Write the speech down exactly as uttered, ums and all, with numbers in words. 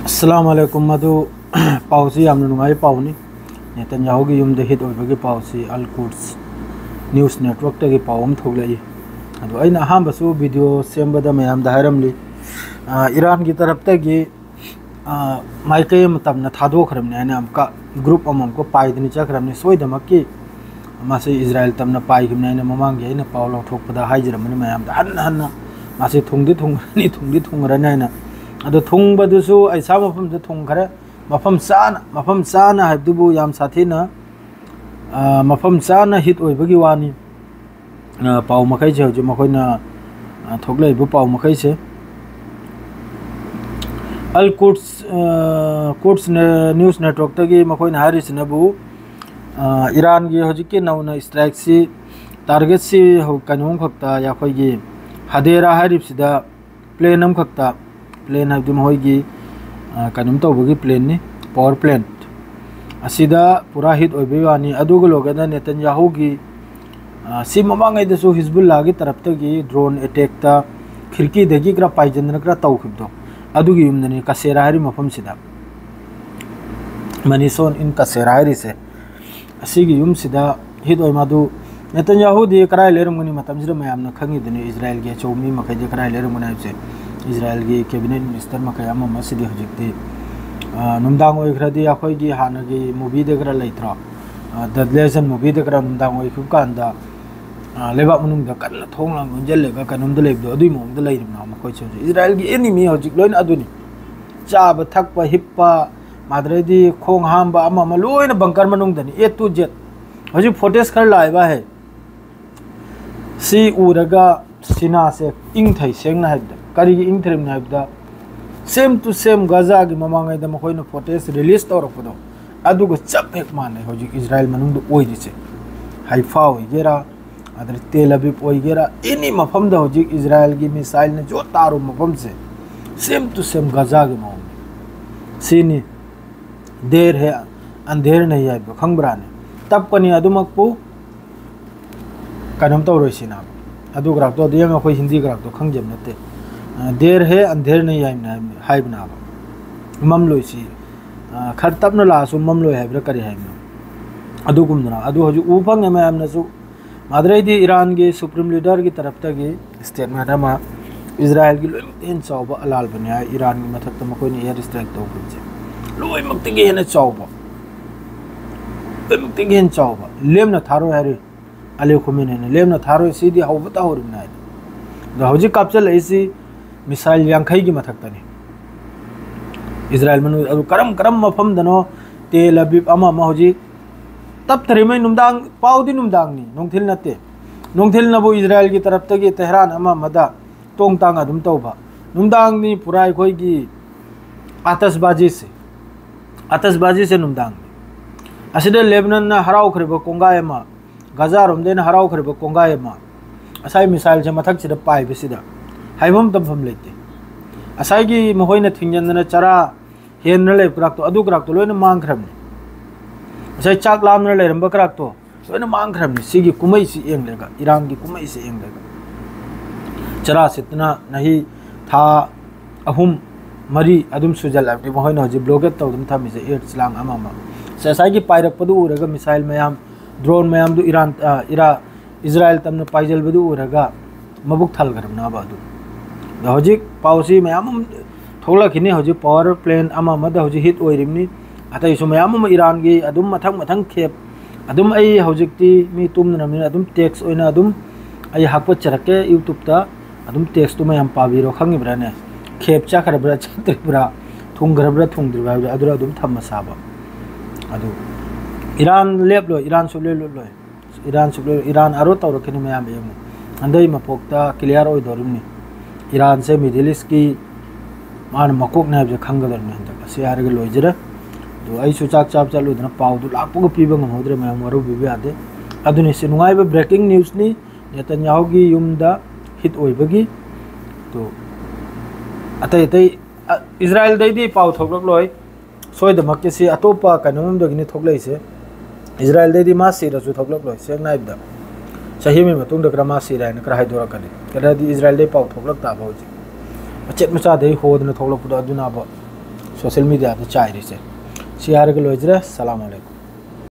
ꯑꯁꯂꯥꯝ ꯑꯂꯩꯀꯨꯝ꯫ ꯑꯗꯨ ꯄꯥꯎꯁꯤ ꯌꯥꯝꯅ ꯅꯨꯡꯉꯥꯏꯕ ꯄꯥꯎꯅꯤ꯫ ꯅꯦꯇꯟꯌꯥꯍꯨꯒꯤ ꯌꯨꯝꯗ ꯍꯤꯠ ꯑꯣꯏꯕꯒꯤ ꯄꯥꯎꯁꯤ ꯑꯜ ꯀꯨꯗꯁ ꯅ꯭ꯌꯨꯁ ꯅꯦꯠꯋꯔꯛꯇꯒꯤ ꯄꯥꯎ ꯑꯃ ꯊꯣꯛꯂꯛꯏ꯫ ꯑꯗꯣ ꯑꯩꯅ ꯑꯍꯥꯟꯕꯁꯨ ꯚꯤꯗꯤꯑꯣ ꯁꯦꯝꯕꯗ ꯃꯌꯥꯝꯗ ꯍꯥꯏꯔꯝꯂꯤ, ꯑ, ꯏꯔꯥꯟꯒꯤ ꯇꯔꯞꯇꯒꯤ, ꯑ, ꯃꯥꯏꯀꯩ ꯑꯃ ꯇꯝꯅ ꯊꯥꯗꯣꯛꯈ꯭ꯔꯕꯅꯤ ꯍꯥꯏꯅ ꯑꯃꯨꯛꯀ ꯒ꯭ꯔꯨꯞ ꯑꯃꯃꯨꯛꯀ ꯄꯥꯏꯗꯅ ꯆꯠꯈ꯭ꯔꯕꯅꯤ꯫ ꯁꯣꯏꯗꯃꯛꯀꯤ ꯃꯥꯁꯤ ꯏꯖꯔꯥꯏꯜ ꯇꯝꯅ ꯄꯥꯏꯈꯤꯕꯅꯤ ꯍꯥꯏꯅ ꯃꯃꯥꯡꯒꯤ ꯑꯩꯅ ꯄꯥꯎ ꯂꯧꯊꯣꯛꯄꯗ ꯍꯥꯏꯖꯔꯝꯕꯅꯤ ꯃꯌꯥꯝꯗ ꯍꯟꯅ ꯍꯟꯅ, ꯃꯥꯁꯤ ꯊꯨꯡꯗꯤ ꯊꯨꯡꯉꯔꯅꯤ, ꯊꯨꯡꯗꯤ ꯊꯨꯡꯉꯔꯅꯤ ꯍꯥꯏꯅ꯫ ꯑꯗꯣ ꯊꯨꯡꯕꯗꯨꯁꯨ ꯑꯩꯁꯥ ꯃꯐꯝꯗ ꯊꯨꯡꯈ꯭ꯔꯦ꯫ ꯃꯐꯝ ꯆꯥꯅ, ꯃꯐꯝ ꯆꯥꯅ ꯍꯥꯏꯕꯗꯨꯕꯨ ꯌꯥꯝ ꯁꯥꯊꯤꯅ, ꯑ, ꯃꯐꯝ ꯆꯥꯅ ꯍꯤꯠ ꯑꯣꯏꯕꯒꯤ ꯋꯥꯅꯤ꯫ ꯑ, ꯄꯥꯎ ꯃꯈꯩꯁꯦ ꯍꯧꯖꯤꯛ ꯃꯈꯣꯏꯅ, ꯑ, ꯊꯣꯛꯂꯛꯏꯕ ꯄꯥꯎ ꯃꯈꯩꯁꯦ꯫ ꯑꯜ ꯀꯨꯗꯁ, ꯑ, ꯀꯨꯗꯁ ꯅꯦ-, ꯅ꯭ꯌꯨꯁ ꯅꯦꯠꯋꯔꯛꯇꯒꯤ ꯃꯈꯣꯏꯅ ꯍꯥꯏꯔꯤꯁꯤꯅꯕꯨ, ꯑ, ꯏꯔꯥꯟꯒꯤ ꯍꯧꯖꯤꯛꯀꯤ ꯅꯧꯅ ꯏꯁꯇ꯭ꯔꯥꯏꯛꯁꯤ, ꯇꯥꯔꯒꯦꯠꯁꯤ ꯍꯧ-, ꯀꯩꯅꯣꯝꯈꯛꯇ, ꯑꯩꯈꯣꯏꯒꯤ ꯍꯗꯦꯔꯥ ꯍꯥꯏꯔꯤꯕꯁꯤꯗ ꯄ꯭ꯂꯦꯟ ꯑꯃꯈꯛꯇ, ꯄ꯭ꯂꯦꯟ ꯍꯥꯏꯕꯗꯤ ꯃꯈꯣꯏꯒꯤ, ꯑ, ꯀꯩꯅꯣꯝ ꯇꯧꯕꯒꯤ ꯄ꯭ꯂꯦꯟꯅꯤ, ꯄꯋꯥꯔ ꯄ꯭ꯂꯦꯟ꯫ ꯑꯁꯤꯗ ꯄꯨꯔꯥ ꯍꯤꯠ ꯑꯣꯏꯕꯒꯤ ꯋꯥꯅꯤ꯫ ꯑꯗꯨꯒ ꯂꯣꯏꯒꯗ ꯅꯦꯇꯟꯌꯥꯍꯨꯒꯤ, ꯑ, ꯁꯤ ꯃꯃꯥꯡꯉꯩꯗꯁꯨ ꯍꯤꯖꯕꯨꯜꯂꯥꯒꯤ ꯇꯔꯞꯇꯒꯤ ꯗ꯭ꯔꯣꯟ ꯑꯦꯇꯦꯛꯇ ꯈꯤꯔꯀꯤꯗꯒꯤ ꯈꯔ ꯄꯥꯏꯖꯟꯗꯅ ꯈꯔ ꯇꯧꯈꯤꯕꯗꯣ, ꯑꯗꯨꯒꯤ ꯌꯨꯝꯗꯅꯤ ꯀꯁꯦꯔꯥ ꯍꯥꯏꯔꯤꯕ ꯃꯐꯝꯁꯤꯗ, ꯃꯅꯤꯁꯣꯟ ꯏꯟ ꯀꯁꯦꯔꯥ ꯍꯥꯏꯔꯤꯁꯦ꯫ ꯑꯁꯤꯒꯤ ꯌꯨꯝꯁꯤꯗ ꯍꯤꯠ ꯑꯣꯏ꯫ ꯃꯗꯨ ꯅꯦꯇꯟꯌꯥꯍꯨꯗꯤ ꯀꯔꯥꯏ ꯂꯩꯔꯝꯒꯅꯤ? ꯃꯇꯝꯁꯤꯗ ꯃꯌꯥꯝꯅ ꯈꯪꯉꯤꯗꯨꯅꯤ ꯏꯖꯔꯥꯏꯜꯒꯤ ꯑꯆꯧꯕ ꯃꯤ ꯃꯈꯩꯗꯤ ꯀꯔꯥꯏ ꯂꯩꯔꯝꯒꯅꯤ ꯍꯥꯏꯕꯁꯦ꯫ ꯏꯖꯔꯥꯏꯜꯒꯤ ꯀꯦꯕꯤꯅꯦꯠ ꯃꯤꯅꯤꯁꯇꯔ ꯃꯈꯩ ꯑꯃ ꯑꯃꯁꯤꯗꯤ ꯍꯧꯖꯤꯛꯇꯤ, ꯑ, ꯅꯨꯡꯗꯥꯡ ꯑꯣꯏꯈ꯭ꯔꯗꯤ ꯑꯩꯈꯣꯏꯒꯤ ꯍꯥꯟꯅꯒꯤ ꯃꯨꯚꯤꯗ ꯈꯔ ꯂꯩꯇ꯭ꯔꯣ? ꯑ, ꯗ ꯂꯦꯖꯟ ꯃꯨꯚꯤꯗ ꯈꯔ ꯅꯨꯡꯗꯥꯡ ꯑꯣꯏꯈꯤꯕ ꯀꯥꯟꯗ, ꯑ, ꯂꯩꯕꯥꯛ ꯃꯅꯨꯡꯗ ꯀꯟꯅ ꯊꯣꯡ ꯂꯥꯡ ꯂꯣꯟꯁꯤꯜꯂꯒ ꯀꯩꯅꯣꯝꯗ ꯂꯩꯕꯗꯣ, ꯑꯗꯨꯒꯤ ꯃꯑꯣꯡꯗ ꯂꯩꯔꯤꯕꯅꯦ ꯃꯈꯣꯏꯁꯦ ꯍꯧꯖꯤꯛ꯫ ꯏꯖꯔꯥꯏꯜꯒꯤ ꯑꯦꯅꯤꯃꯤ ꯍꯧꯖꯤꯛ ꯂꯣꯏꯅ ꯑꯗꯨꯅꯤ꯫ ꯆꯥꯕ ꯊꯛꯄ, ꯍꯤꯞꯄ, ꯑꯗꯩꯗꯤ ꯈꯣꯡ ꯍꯥꯝꯕ, ꯑꯃ ꯑꯃ ꯂꯣꯏꯅ ꯕꯪꯀꯔ ꯃꯅꯨꯡꯗꯅꯤ, A to Z꯫ ꯍꯧꯖꯤꯛ ꯐꯣꯇꯦꯖ ꯈꯔ ꯂꯥꯛꯑꯦꯕ ꯍꯦ, ꯁꯤ ꯎꯔꯒ ꯁꯤꯅꯥꯁꯦ ꯏꯪꯊꯩ꯫ ꯁꯦꯡꯅ ꯍꯥꯏꯕꯗ, ꯀꯔꯤꯒꯤ ꯏꯪꯊꯔꯤꯕꯅꯣ ꯍꯥꯏꯕꯗ, ꯁꯦꯝ ꯇꯨ ꯁꯦꯝ ꯒꯖꯥꯒꯤ ꯃꯃꯥꯡꯉꯩꯗ ꯃꯈꯣꯏꯅ ꯐꯣꯇꯦꯖ ꯔꯤꯂꯤꯁ ꯇꯧꯔꯛꯄꯗꯣ, ꯑꯗꯨꯒ ꯆꯞ ꯍꯦꯛ ꯃꯥꯟꯅꯩ ꯍꯧꯖꯤꯛ ꯏꯖꯔꯥꯏꯜ ꯃꯅꯨꯡꯗ ꯑꯣꯏꯔꯤꯁꯦ꯫ ꯍꯥꯏꯐꯥ ꯑꯣꯏꯒꯦꯔꯥ, ꯑꯗꯩ ꯇꯦꯜ ꯑꯕꯤꯕ ꯑꯣꯏꯒꯦꯔꯥ, ꯑꯦꯅꯤ ꯃꯐꯝꯗ ꯍꯧꯖꯤꯛ ꯏꯖꯔꯥꯏꯜꯒꯤ ꯃꯤꯁꯥꯏꯜꯅ ꯖꯣꯠ ꯇꯥꯔꯨꯕ ꯃꯐꯝꯁꯦ, ꯁꯦꯝ ꯇꯨ ꯁꯦꯝ ꯒꯖꯥꯒꯤ ꯃꯑꯣꯡꯅꯤ꯫ ꯁꯤꯅꯤ ꯗꯦꯔ ꯍꯦ ꯑꯟꯙꯦꯔ ꯅꯍꯤ ꯍꯥꯏꯕꯗꯣ ꯈꯪꯕ꯭ꯔꯥꯅꯦ? ꯇꯞꯀꯅꯤ ꯑꯗꯨꯃꯛꯄꯨ, ꯀꯩꯅꯣꯝ ꯇꯧꯔꯣꯏ ꯁꯤꯅ꯫ ꯑꯗꯨ ꯒ꯭ꯔꯥꯐꯇꯣ ꯑꯗꯨ ꯌꯥꯝ ꯑꯩꯈꯣꯏ ꯍꯤꯟꯗꯤ ꯒ꯭ꯔꯥꯐꯇꯣ ꯈꯪꯖꯕ ꯅꯠꯇꯦ꯫ ꯑ, ꯗꯦꯔ ꯍꯦ ꯑꯟꯙꯦꯔ ꯅꯍꯤ ꯍꯥꯏꯕꯅ-, ꯍꯥꯏꯕꯅꯥꯕ꯫ ꯃꯝꯂꯣꯏꯁꯤ, ꯑ, ꯈꯔ ꯇꯞꯅ ꯂꯥꯛꯑꯁꯨ ꯃꯝꯂꯣꯏ ꯍꯥꯏꯕ꯭ꯔꯥ ꯀꯔꯤ ꯍꯥꯏꯕꯅꯣ, ꯑꯗꯨꯒꯨꯝꯗꯅ꯫ ꯑꯗꯨ ꯍꯧꯖꯤꯛ ꯎꯕ ꯐꯪꯉꯦ ꯃꯌꯥꯝꯅꯁꯨ꯫ ꯃꯥꯗ꯭ꯔꯩꯗꯤ ꯏꯔꯥꯟꯒꯤ ꯁꯨꯄ꯭ꯔꯤꯝ ꯂꯤꯗꯔꯒꯤ ꯇꯔꯞꯇꯒꯤ ꯁ꯭ꯇꯦꯠꯃꯦꯟ ꯑꯃ, ꯏꯖꯔꯥꯌꯦꯜꯒꯤ ꯂꯣꯏꯅꯃꯛꯇ ꯍꯦꯟꯅ ꯆꯥꯎꯕ ꯑꯂꯥꯜꯕꯅꯤ ꯍꯥꯏ, ꯏꯔꯥꯟꯒꯤ ꯃꯊꯛꯇ ꯃꯈꯣꯏꯅ ꯏꯌꯥꯔ ꯁ꯭ꯇ꯭ꯔꯥꯏꯛ ꯇꯧꯈꯤꯕꯁꯦ ꯂꯣꯏꯅꯃꯛꯇꯒꯤ ꯍꯦꯟꯅ ꯆꯥꯎꯕ, ꯂꯣꯏꯅꯃꯛꯇꯒꯤ ꯍꯦꯟꯅ ꯆꯥꯎꯕ, ꯂꯦꯝꯅ ꯊꯥꯔꯣꯏ ꯍꯥꯏꯔꯤ꯫ ꯑꯂꯤ ꯈꯨꯃꯦꯅꯤꯅ ꯂꯦꯝꯅ ꯊꯥꯔꯣꯏ, ꯁꯤꯗꯤ ꯍꯧꯕꯇ ꯍꯧꯔꯤꯕꯅꯤ ꯍꯥꯏꯗꯤ꯫ ꯑꯗꯣ ꯍꯧꯖꯤꯛ ꯀꯥꯞꯆꯜꯂꯛꯏꯁꯤ ꯃꯤꯁꯥꯏꯜ ꯌꯥꯡꯈꯩꯒꯤ ꯃꯊꯛꯇꯅꯤ꯫ ꯏꯖꯔꯥꯌꯦꯜ ꯃꯅꯨꯡ ꯑꯗꯨ ꯀꯔꯝ ꯀꯔꯝꯕ ꯃꯐꯝꯗꯅꯣ, ꯇꯦꯜ ꯑꯕꯤꯕ ꯑꯃ ꯑꯃ ꯍꯧꯖꯤꯛ ꯇꯞꯇꯔꯤꯉꯩ ꯅꯨꯡꯗꯥꯡ, ꯄꯥꯎꯗꯤ ꯅꯨꯡꯗꯥꯡꯅꯤ, ꯅꯨꯡꯊꯤꯜ ꯅꯠꯇꯦ꯫ ꯅꯨꯡꯊꯤꯜꯅꯕꯨ ꯏꯖꯔꯥꯌꯦꯜꯒꯤ ꯇꯔꯞꯇꯒꯤ ꯇꯦꯍꯔꯥꯟ ꯑꯃ ꯑꯃꯗ ꯇꯣꯡ ꯇꯥꯡ ꯑꯗꯨꯝ ꯇꯧꯕ꯫ ꯅꯨꯡꯗꯥꯡꯅꯤ ꯄꯨꯔꯥ ꯑꯩꯈꯣꯏꯒꯤ ꯑꯥꯇꯁꯕꯥꯖꯤꯁꯦ, ꯑꯥꯇꯁꯕꯥꯖꯤꯁꯦ ꯅꯨꯡꯗꯥꯡꯅꯤ꯫ ꯑꯁꯤꯗ ꯂꯦꯕꯅꯟꯅ ꯍꯔꯥꯎꯈ꯭ꯔꯤꯕ ꯀꯣꯡꯒꯥꯏ ꯑꯃ, ꯒꯖꯥꯔꯣꯝꯗ ꯑꯩꯅ ꯍꯔꯥꯎꯈ꯭ꯔꯤꯕ ꯀꯣꯡꯒꯥꯏ ꯑꯃ, ꯉꯁꯥꯏ ꯃꯤꯁꯥꯏꯜꯁꯦ ꯃꯊꯛꯁꯤꯗ ꯄꯥꯏꯕꯁꯤꯗ ꯍꯥꯏꯐꯝ ꯇꯝꯐꯝ ꯂꯩꯇꯦ꯫ ꯉꯁꯥꯏꯒꯤ ꯃꯈꯣꯏꯅ ꯊꯤꯡꯖꯤꯟꯗꯅ ꯆꯔꯥ ꯍꯦꯟꯅ ꯂꯩꯕ ꯀꯔꯥꯛꯇꯣ, ꯑꯗꯨ ꯀꯔꯥꯛꯇꯣ ꯂꯣꯏꯅ ꯃꯥꯡꯈ꯭ꯔꯕꯅꯤ꯫ ꯉꯁꯥꯏ ꯆꯥꯛ ꯂꯥꯝꯅ ꯂꯩꯔꯝꯕ ꯀꯔꯥꯛꯇꯣ ꯂꯣꯏꯅ ꯃꯥꯡꯈ꯭ꯔꯕꯅꯤ꯫ ꯁꯤꯒꯤ ꯀꯨꯝꯍꯩꯁꯤ ꯌꯦꯡꯂꯒ, ꯏꯔꯥꯟꯒꯤ ꯀꯨꯝꯍꯩꯁꯤ ꯌꯦꯡꯂꯒ, ꯆꯔꯥ ꯁꯤꯠꯇꯅ ꯅꯍꯤ ꯊꯥ ꯑꯍꯨꯝ, ꯃꯔꯤ ꯑꯗꯨꯝ ꯁꯨꯖꯜꯂꯛꯑꯕꯅꯤ ꯃꯈꯣꯏꯅ ꯍꯧꯖꯤꯛ ꯕ꯭ꯂꯣꯀꯦꯠ ꯇꯧꯗꯨꯅ ꯊꯝꯃꯤꯁꯦ, ꯑꯦꯌꯔ ꯆꯤꯂꯥꯡ ꯑꯃ ꯑꯃ꯫ ꯁꯦ, ꯉꯁꯥꯏꯒꯤ ꯄꯥꯏꯔꯛꯄꯗꯨ ꯎꯔꯒ, ꯃꯤꯁꯥꯏꯜ ꯃꯌꯥꯝ, ꯗ꯭ꯔꯣꯟ ꯃꯌꯥꯝꯗꯨ ꯏꯔꯥꯟ, ꯑ, ꯏꯔꯥ-, ꯏꯖꯔꯥꯌꯦꯜ ꯇꯝꯅ ꯄꯥꯏꯖꯜꯕꯗꯨ ꯎꯔꯒ ꯃꯕꯨꯛ ꯊꯜꯈ꯭ꯔꯕꯅꯦꯕ ꯑꯗꯨ꯫ ꯑꯗꯣ ꯍꯧꯖꯤꯛ ꯄꯥꯎꯁꯤ ꯃꯌꯥꯝ ꯑꯃ ꯊꯣꯛꯂꯛꯈꯤꯅꯤ꯫ ꯍꯧꯖꯤꯛ ꯄꯥꯋꯔ ꯄ꯭ꯂꯦꯟ ꯑꯃ ꯑꯃꯗ ꯍꯧꯖꯤꯛ ꯍꯤꯠ ꯑꯣꯏꯔꯤꯕꯅꯤ꯫ ꯑꯇꯩꯁꯨ ꯃꯌꯥꯝ ꯑꯃ ꯏꯔꯥꯟꯒꯤ ꯑꯗꯨꯝ ꯃꯊꯪ ꯃꯊꯪ ꯈꯦꯞ ꯑꯗꯨꯝ, ꯑꯩ ꯍꯧꯖꯤꯛꯇꯤ ꯃꯤ ꯇꯨꯝꯗ꯭ꯔꯕꯅꯤꯅ ꯑꯗꯨꯝ ꯇꯦꯛꯁ ꯑꯣꯏꯅ ꯑꯗꯨꯝ ꯑꯩ ꯍꯥꯞꯀꯠꯆꯔꯛꯀꯦ ꯌꯨꯇ꯭ꯌꯨꯕꯇ꯫ ꯑꯗꯨꯝ ꯇꯦꯛꯁꯇꯨ ꯃꯌꯥꯝ ꯄꯥꯕꯤꯔꯣ꯫ ꯈꯪꯉꯤꯕ꯭ꯔꯥꯅꯦ? ꯈꯦꯞ ꯆꯠꯈ꯭ꯔꯕ꯭ꯔꯥ ꯆꯠꯇ꯭ꯔꯤꯕ꯭ꯔꯥ, ꯊꯨꯡꯈ꯭ꯔꯕ꯭ꯔꯥ ꯊꯨꯡꯗ꯭ꯔꯤꯕ꯭ꯔꯥ ꯍꯥꯏꯕꯗꯣ ꯑꯗꯨꯗ ꯑꯗꯨꯝ ꯊꯝꯃ ꯁꯥꯕ꯫ ꯑꯗꯨ ꯏꯔꯥꯟ ꯂꯦꯞꯂꯣꯏ, ꯏꯔꯥꯟ ꯁꯨꯛꯂꯦꯞ ꯂꯦꯞꯂꯣꯏ꯫ ꯏꯔꯥꯟ ꯁꯨꯛꯂꯦꯞ, ꯏꯔꯥꯟ ꯑꯔꯣ ꯇꯧꯔꯛꯈꯤꯅꯤ ꯃꯌꯥꯝ ꯌꯦꯡꯉꯨ꯫ ꯍꯟꯗꯛ ꯃꯄꯣꯛꯇ ꯀ꯭ꯂꯤꯌꯥꯔ ꯑꯣꯏꯗꯧꯔꯤꯕꯅꯤ꯫ ꯏꯔꯥꯟꯁꯦ ꯃꯤꯗꯜ ꯏꯁꯀꯤ ꯃꯥꯅ ꯃꯀꯣꯛꯅꯦ ꯍꯥꯏꯕꯁꯦ ꯈꯪꯒꯗꯧꯔꯤꯕꯅꯤ ꯍꯟꯗꯛ꯫ ꯑꯁꯤ ꯍꯥꯏꯔꯒ ꯂꯣꯏꯖꯔꯦ꯫ ꯑꯗꯣ ꯑꯩꯁꯨ ꯆꯥꯛ ꯆꯥꯕ ꯆꯠꯂꯨꯗꯅ ꯄꯥꯎꯗꯨ ꯂꯥꯛꯄꯒ ꯄꯤꯕ ꯉꯝꯍꯧꯗ꯭ꯔꯦ ꯃꯌꯥꯝ, ꯋꯥꯔꯧꯕꯤꯕ ꯌꯥꯗꯦ꯫ ꯑꯗꯨꯅꯤ, ꯁꯤ ꯅꯨꯡꯉꯥꯏꯕ ꯕ꯭ꯔꯦꯀꯤꯡ ꯅ꯭ꯌꯨꯁꯅꯤ꯫ ꯅꯦꯇꯟꯌꯥꯍꯨꯒꯤ ꯌꯨꯝꯗ ꯍꯤꯠ ꯑꯣꯏꯕꯒꯤ꯫ ꯑꯗꯣ ꯑꯇꯩ ꯑꯇꯩ, ꯑ, ꯏꯖꯔꯥꯌꯦꯜꯗꯩꯗꯤ ꯄꯥꯎ ꯊꯣꯛꯂꯛꯂꯣꯏ꯫ ꯁꯣꯏꯗꯃꯛꯀꯤ ꯁꯤ ꯑꯇꯣꯞꯄ ꯀꯩꯅꯣꯝꯗꯒꯤꯅꯤ ꯊꯣꯛꯂꯛꯏꯁꯦ꯫ ꯏꯖꯔꯥꯌꯦꯜꯗꯩꯗꯤ ꯃꯥ ꯁꯤꯔꯁꯨ ꯊꯣꯛꯂꯛꯂꯣꯏ, ꯁꯦꯡꯅ ꯍꯥꯏꯕꯗ꯫ ꯆꯍꯤ ꯑꯃꯒꯤ ꯃꯇꯨꯡꯗ ꯈꯔ ꯃꯥ ꯁꯤꯔꯦ ꯍꯥꯏꯅ ꯈꯔ ꯍꯥꯏꯗꯣꯔꯛꯀꯅꯤ꯫ ꯈꯔꯗꯤ ꯏꯖꯔꯥꯌꯦꯜꯗꯩ ꯄꯥꯎ ꯊꯣꯛꯂꯛ ꯇꯥꯕ ꯍꯧꯖꯤꯛ꯫ ꯃꯆꯦꯠ ꯃꯆꯥꯗꯩ ꯍꯣꯗꯅ ꯊꯣꯛꯂꯛꯄꯗꯣ ꯑꯗꯨꯅꯕ꯫ ꯁꯣꯁꯦꯜ ꯃꯦꯗꯤꯌꯥꯗ ꯆꯥꯏꯔꯤꯁꯦ꯫ ꯁꯤ ꯍꯥꯏꯔꯒ ꯂꯣꯏꯖꯔꯦ꯫ ꯁꯂꯥꯝ ꯑꯂꯩꯀꯨꯝ꯫